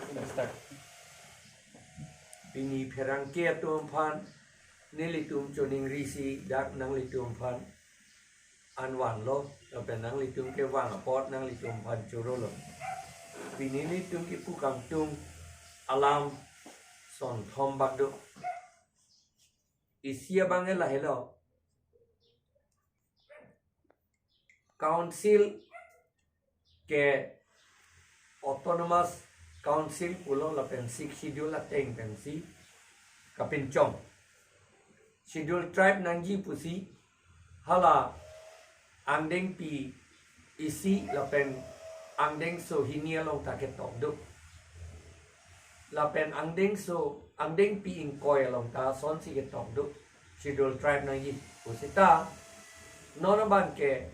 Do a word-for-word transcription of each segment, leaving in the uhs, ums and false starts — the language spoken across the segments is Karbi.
Start. Pini pherangke atum aphan nelitum choningri si dak nanglitum aphan an vanlo, lapen nanglitum kevang apot nanglitum aphan chorolo. Pini nelitum kipu kangtung alam sonthom bak do. Isi abang lahelo. Council ke Autonomous Council pulo lapen Sixth Schedule ateng pensi kapinchong. Schedule Tribe nangji pusi hala angdengpi isi lapen angdengso hini along ta ketok do. Lapen angdengso, angdengpi ingkoi along ta sonsi ketok do. Schedule Tribe nangji pusita non abang ke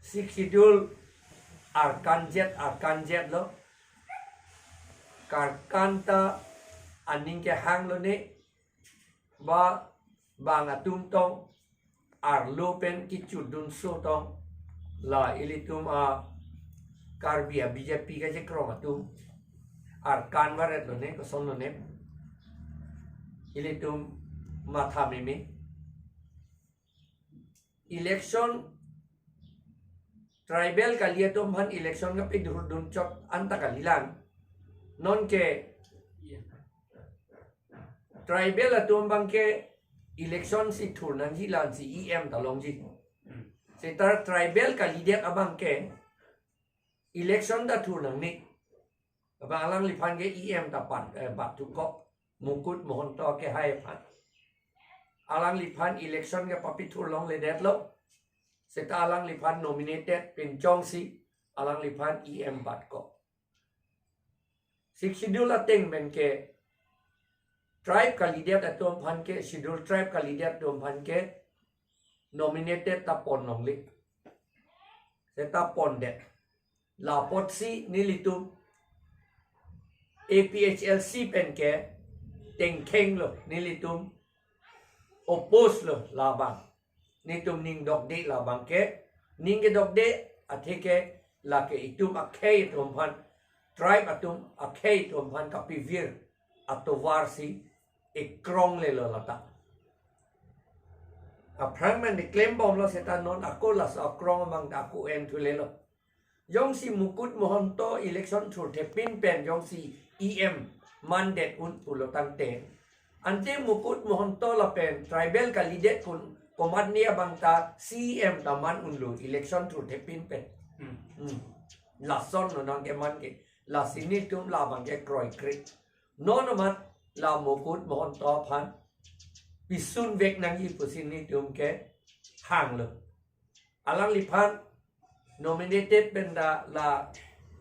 Sixth Schedule arkan jet, arkan jet lo. Karkan ta aning kehang lone, ba bang atum tong arlo pen kichudunso tong, la ilitum a Karbi a B J P kachekrong atum arkan varet lone, koson lone, ilitum matha meme. Election, tribal kali atum aphan election kapidurdun chot anta kalilang. Non ke tribal atum abang ke election si thur nangji, la-ansi E M ta longji. Seta tribal kalidet abang ke election ta thur nangne. Abang alangliphan ke E M ta pan, eh, bat thuko. Mukut Mahanta kehai aphan. Alangliphan election kepapithur longledetlo. Seta alangliphan nominated pinchongsi alangliphan E M batko. Sixth Schedule ateng pen ke tribe kalidet atum aphan ke, Schedule Tribe kalidet atum aphan ke nominated ta pon longle. Seta pondet. La apotsi nelitum A P H L C pen ke tengkhenglo, nelitum oppose lo labang. Netum ning dokde labang ke, ning kedokde athe ke lake itum akhei atum aphan, tribe atum akhei atum aphan kapivir atovar si ekrong lelo lata. Aphrang pen de klembomlo, seta non ako laso akrong abang ta ako en thulelo. Jongsi Mukut Mahanta election thurthepin pen jongsi E M mandet un pulo tangte, ante Mukut Mahanta lapen tribal kalidet kun komatne abang ta C E M ta man unlo election thurthepin pen. Hmm. Hmm. Lasonlo nangkeman ke. Lasi netum labang ke kroikre. Non amat la Mukut Mahanta aphan pisunvek nangji pusi netum kehanglo. Alangliphan nominated pen ta la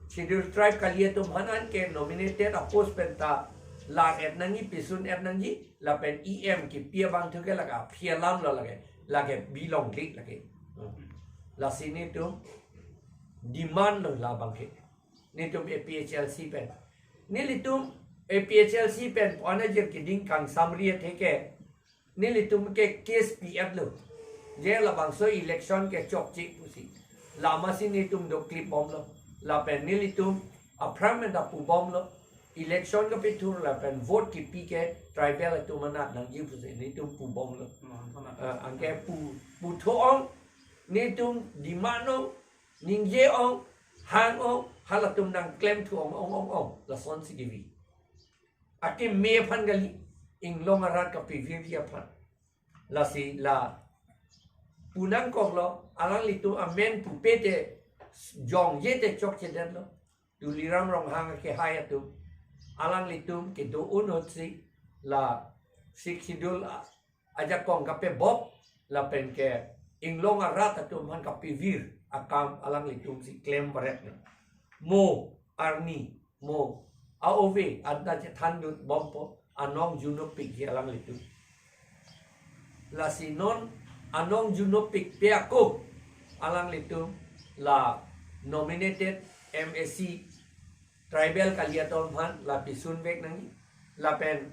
Schedule Tribe kali atum aphan an ke nominated a-post pen ta lar-et nangji, pisun-et nangji, lapen E M kipi abang thu ke lake aphi alamlo lake, lake bilong lik lake. Lasi netum demand lo labang ke. Netum A P H L C pen. Nelitum A P H L C pen pu-an ajir keding kangsamri athe ke, nelitum ke case pi-etlo. Je labangso election kechokche pusi. Lama si netum doklipbomlo. Lapen nelitum aphrang pen ta pubomlo. Election kapithur lapen vote kipi ke tribal atum anat nangji pusi netum pubomlo. Hmm, anat. Ah, anke pu, putho-ong, netum demand-ong, ningje-ong, hang-ong, halatum nangklemthu-ong, ong, ong, ong. Lasonsi kevi. Akeme aphan kali, inglong arat kapivirji aphan. Lasi la pu nangkoklo, alanglitum amen pupe te jongje te chokchedetlo. Tuliram Ronghang kehai atum, alanglitum kedo-un ahutsi la Sixth Schedule a, ajakong kapebok lapen ke inglong arat atum aphan kapivir akam alanglitum si klem varet na. Mo arni, mo a-ove anta chethandunbompo, anong junopik ji alanglitum. Lasi non anong junopikpe ako alanglitum la nominated M A C tribal kali atum aphan la pisunvek nangji. Lapen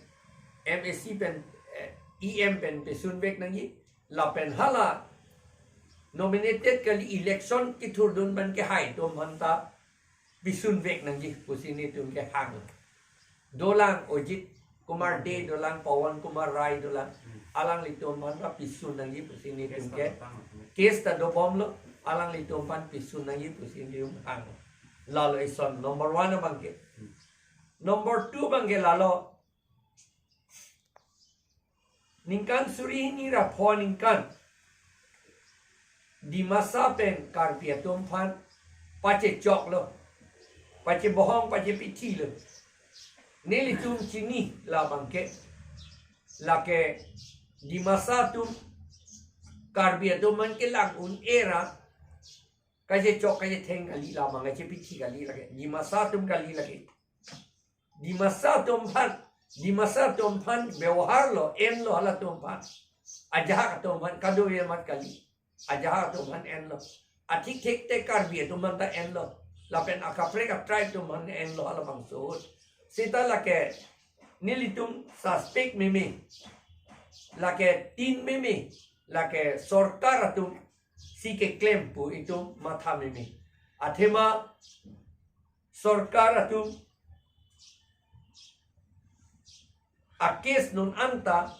M A C pen, eh, E M pen pisunvek nangji. Lapen hala nominated kali election kithurdun pen kehai atum aphan ta pisun vek nangji pusi netum ke hang. Dolang Ajit Kumar Dey, dolang Pawan Kumar Rai, dolang, alanglitum aphan ta pisun nangji pusi netum ke case ta dobomlo, alanglitum aphan pisun nangji pusi netum hang. Lalo ison number one abang ke. Number two abang ke lalo, ningkan suri hini ra pho ningkan Dimasa pen Karbi atum aphan pachechoklo, pachebohong, pachepithilo. Nelitum chini labang ke, lake Dimasa atum, Karbi atum aphan kelang un-e ra kachechok kachetheng kali, labang kachepithi kali lake. Dimasa atum kali lake. Dimasa atum aphan, Dimasa atum aphan bebohar lo, enlo halatum aphan. Ajahak atum aphan kadokave amat kali. Ajahak atum aphan enlo. Athik thik te Karbi atum aphan ta enlo. Lapen akaprek atribe atum aphan enlo halabangso ahut. Seta lake nelitum suspect meme, lake tin meme, lake sorkar atum si keklem pu itum matha meme. Athema sorkar atum a-case non anta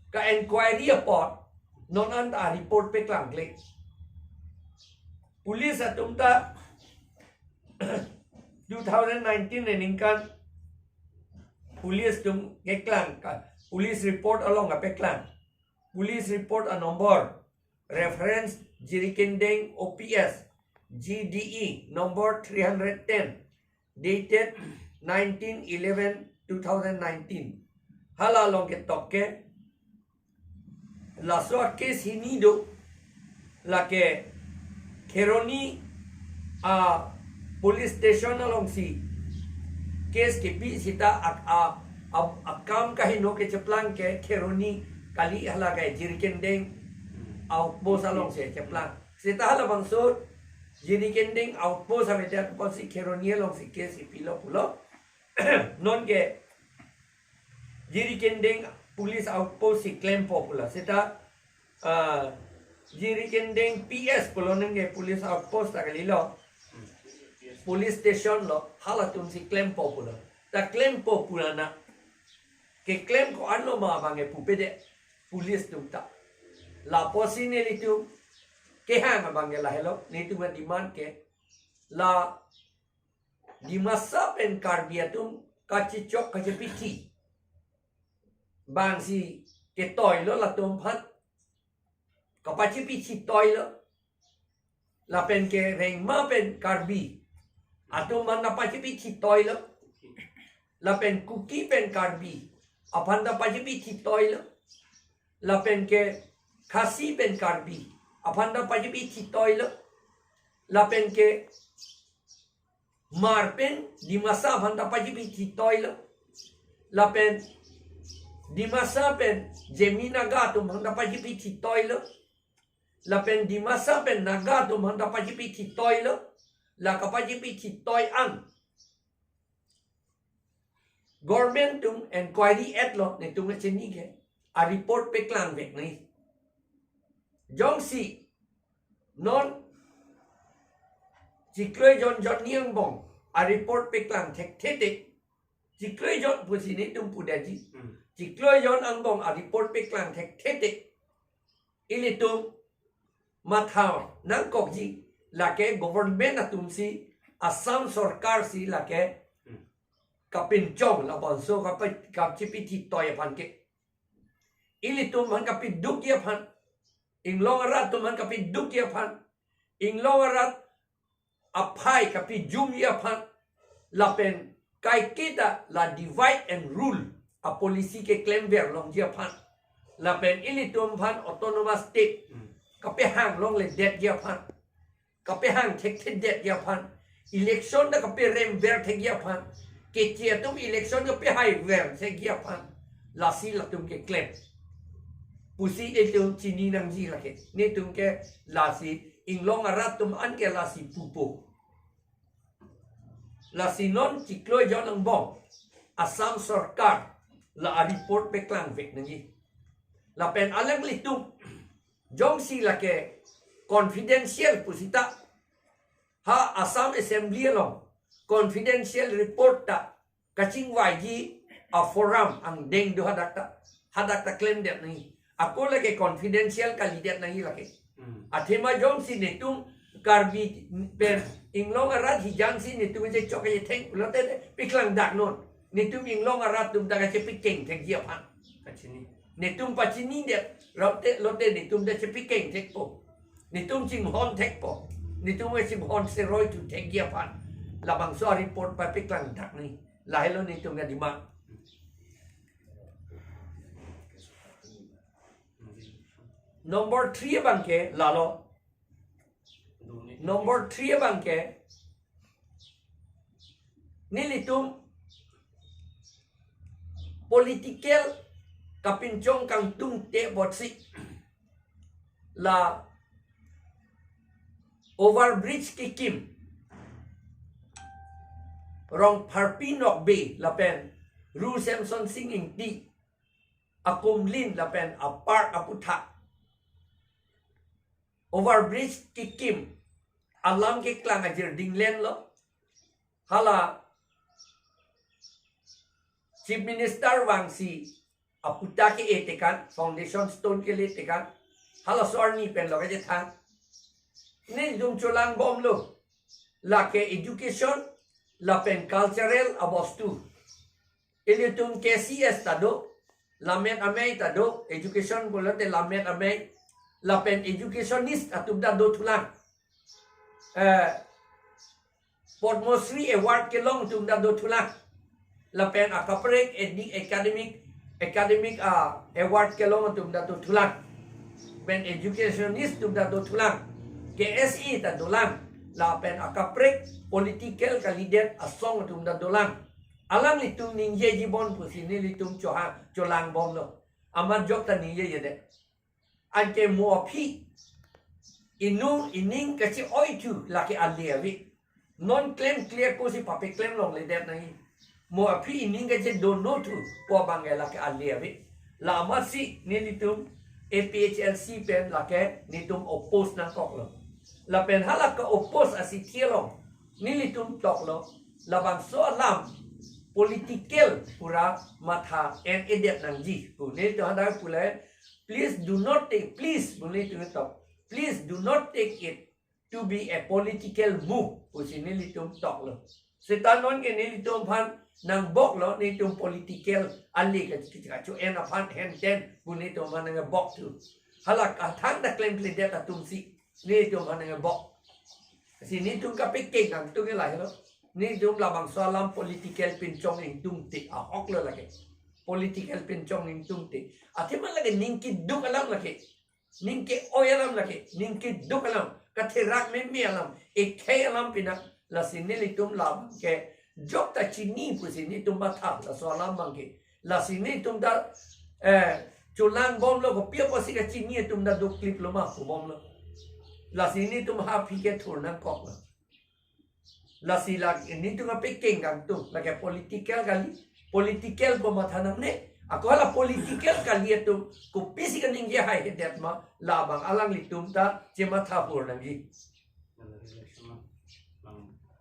ka-enquiry apot non anta a-report peklangkle. Police atum ta two thousand nineteen aningkan police atum keklang ka, police report along kapeklang. Police report a-number, reference Jirikindeng O P S, G D E number three hundred ten, dated nineteen eleven two thousand nineteen. Hala along ketok ke, laso a-case hini do, lake Kheroni a-police station alongsi case kepi seta a, a, a, akam kaheno kecheplang ke Kheroni kali, hala ke Jirikindeng outpost alongsi cheplang. Seta halabangso Jirikindeng outpost avedet apotsi Kheroni alongsi case kepilo pulo. Non ke Jirikindeng police outpost si klempo pulo. Seta, ah, Jirikindeng P S pulo, nang ke police outpost ta kalilo. Police station lo, halatum si klempo pulo. Ta klempo pulana, keklem ko-an lo ma abang ke pupedet police atum ta. Lapusi nelitum kehang abang ke lahelo, netum a-demand ke la Dimasa pen Karbi atum kachechok kachepithi bangsi ketoilo, latum aphan kapachepithi toilo. Lapen ke Rengma pen Karbi atum aphan ta pachepithi toilo. Lapen Kuki pen Karbi aphan ta pachepithi toilo. Lapen ke Khasi pen Karbi aphan ta pachepithi toilo. Lapen ke Hmar pen Dimasa aphan ta pachepithi toilo. Lapen Dimasa pen Zeme Naga atum aphan ta pachepithi toilo. Lapen Dimasa pen Naga atum aphan ta pachepithi toilo. La kapachepithi toi an government atum enquiry etlo, netum kachini ke, a-report peklangvek nangji. Jongsi non chiklo ejon jonni angbong a-report peklang thekthe te, chiklo ejon pusi netum pudetji. Hmm. Chiklo ejon angbong a-report peklang thekthe te, ilitum matha nangkokji, lake government atumsi, Assam sorkar si lake, hmm, kapinchong labangso kape-, kachepithi toi aphan ke. Ilitum aphan kapidukji aphan, inglong arat atum aphan kapidukji aphan, inglong arat aphai kapijumji aphan, lapen kaiketa la divide and rule a-policy keklemver longji aphan, lapen ilitum aphan autonomous state, hmm, kapehang longledetji aphan, kapehang thekthedetji aphan, election ta kaperemver thekji aphan, Keche atum election kapehaiver thekji aphan, lasi latum keklem pusi netum chini nangji lake. Netum ke lasi inglong arat atum an ke lasi pupo. Lasi non chiklo ejon angbong Assam sorkar la a-report peklangvek nangji. Lapen alanglitum jongsi lake confidential pusita, ha Assam Assembly along confidential report ta kachingvaiji a-forum angdeng do hadak ta. Hadak ta klemdet nangji. Ako lake confidential kalidet nangji lake. Hmm. Athema jongsi netum Karbi pen inglong arat hijan si netum je chok je theng pulote piklangdak non. Netum inglong arat atum ta kachepikeng thekji aphan. Kachini. Netum pachinidet, lote, lote netum ta chepikeng thekpo. Netum chinghon thekpo. Netum kachinghon seroi thu thekji aphan. Labangso a-report papiklangdak nangji. Lahelo netum kadima. Number three abangke lalo. Number three abangke nelitum political kapinchong kangtungte apotsi la overbridge kekim Rongpharpi Nokbe lapen Ru Semsonsing Ingti akumlin lapen a-park aputhak overbridge kekim alam keklang ajir dinglen lo. Hala Chief Minister vangsi aputa ke-e tekan, foundation stone kele tekan, halaso arni pen lo kachethang. Netum cholangbomlo. Lake education lapen cultural abostu. Ilitum K C S ta do, Lammet Amei ta do, education pulote Lammet Amei, lapen educationist atum ta dothulang. Eh, Padma Shri Award kelong atum ta dothulang. Lapen akaprek edi-, academic, academic, ah, award kelong atum ta dothulang. Pen educationist atum ta dothulang. K S A ta dolang. Lapen akaprek political kalidet asong atum ta dolang. Alanglitum ningjeji bon pusi nelitum choha cholangbomlo. Amat jok ta ningjejedet. Anke mo aphi inung ining kache-oi thu lake ale ave. Non klemkle pusi papiklem longledet nangji. Mo aphi ining kachedono thu pu abangke lake ale ave. La amatsi nelitum A P H L C pen lake netum oppose nangkoklo. Lapen hala ka-oppose asithi along nelitum toklo. Labangso alam political pura matha en-edet nangji pu nelitum hadak pule, please do not take, please pu nelitum tok, please do not take it to be a political move pusi nelitum toklo. Seta non ke nelitum aphan nangboklo, netum political ale ka kacho-en aphan henten pu netum aphan nangbok thu. Hala kathang ta klemkledet atumsi netum aphan nangbok. Si netum kapikeng kangtung lahelo. Netum labangso alam political pinchong ingtungte ahoklo lake. Political pinchong ingtungte. Athema lake ning keduk alam lake. Ning ke-oi alam lake, ning keduk alam, katherak meme alam, ekhei alam pina, lasi nelitum labangke jok ta chini pusi netum matha, laso alam abangke. Lasi netum ta, eh, cholangbomlo, kopi apotsi kachini atum ta dokliplo ma pubomlo. Lasi netum ha aphi kethur nangkoklo. Lasi lake netum kapikeng kangtung, lake political kali, political pu matha nangne. Ako hala political kali atum kopisi kaningje haihedet ma, labang alanglitum ta chematha pur nangji.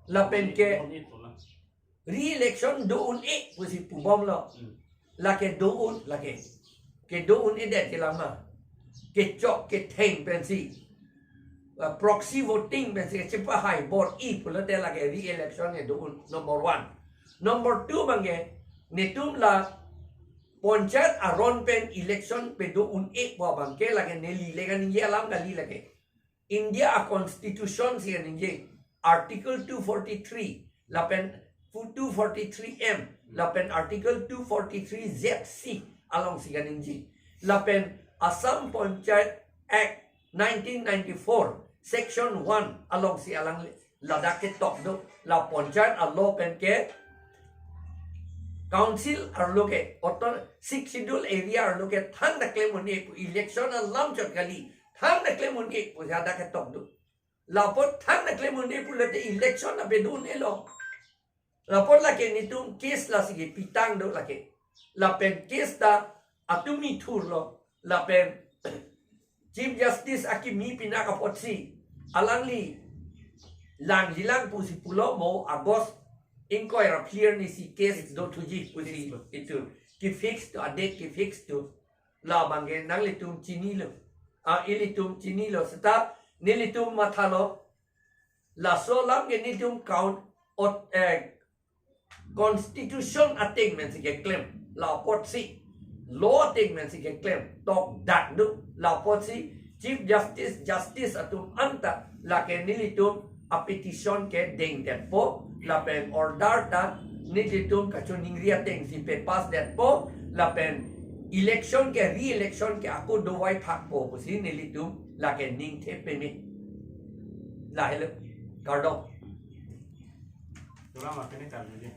Lapen ke re-election do un-e pusi pubomlo. Hmm. Lake do-un, lake kedo un-edet ke lama. Kechok ketheng pensi, uh, proxy voting pensi kachepahai bor-i pulote lake re-election kedo un, number one. Number two abangke, netum la panchayat aron pen election pedo un-e pu abangke lake neli le kaningje alam kali lake. India a-constitution si kaningje, Article two forty-three, lapen two forty-three M, lapen Article two forty-three Z C alongsi kaningje. Lapen Assam Panchayat Act nineteen ninety-four, Section one alongsi alang ladak ketok do. La panchayat a-law pen ke council arlo ke, auto-, Sixth Schedule area arlo ke thangta klem un-e pu, election alam chot kali, thangta klem un-e pu hadak ketok do. Lapot thangta klem un-e pulote election ta pedo un-elo. Lapot lake netum case lasi kepitang do lake. Lapen case ta atumi thurlo. Lapen Chief Justice akimi pinak apotsi alangli langjilang pusi pulo, mo August ingkoi ra phli arni si case do thuji pusi itum ke fix to, a date ke fix to. La abangke nanglitum chinilo. A, ilitum chinilo seta nelitum mathalo. Laso alam ke nelitum count ot, eh, constitution ateng pensi keklem. La apotsi law ateng pensi keklem. Tokdak do. La apotsi Chief Justice, Justice atum anta lake nelitum a petition kedengdetpo, lapen order ta nelitum kachiningri atengsi pepass detpo, lapen election ke re-election ke ako dovai phakpo pusi nelitum lake ningthe peme. Lahelo, kardom. Tura matene tarlo je.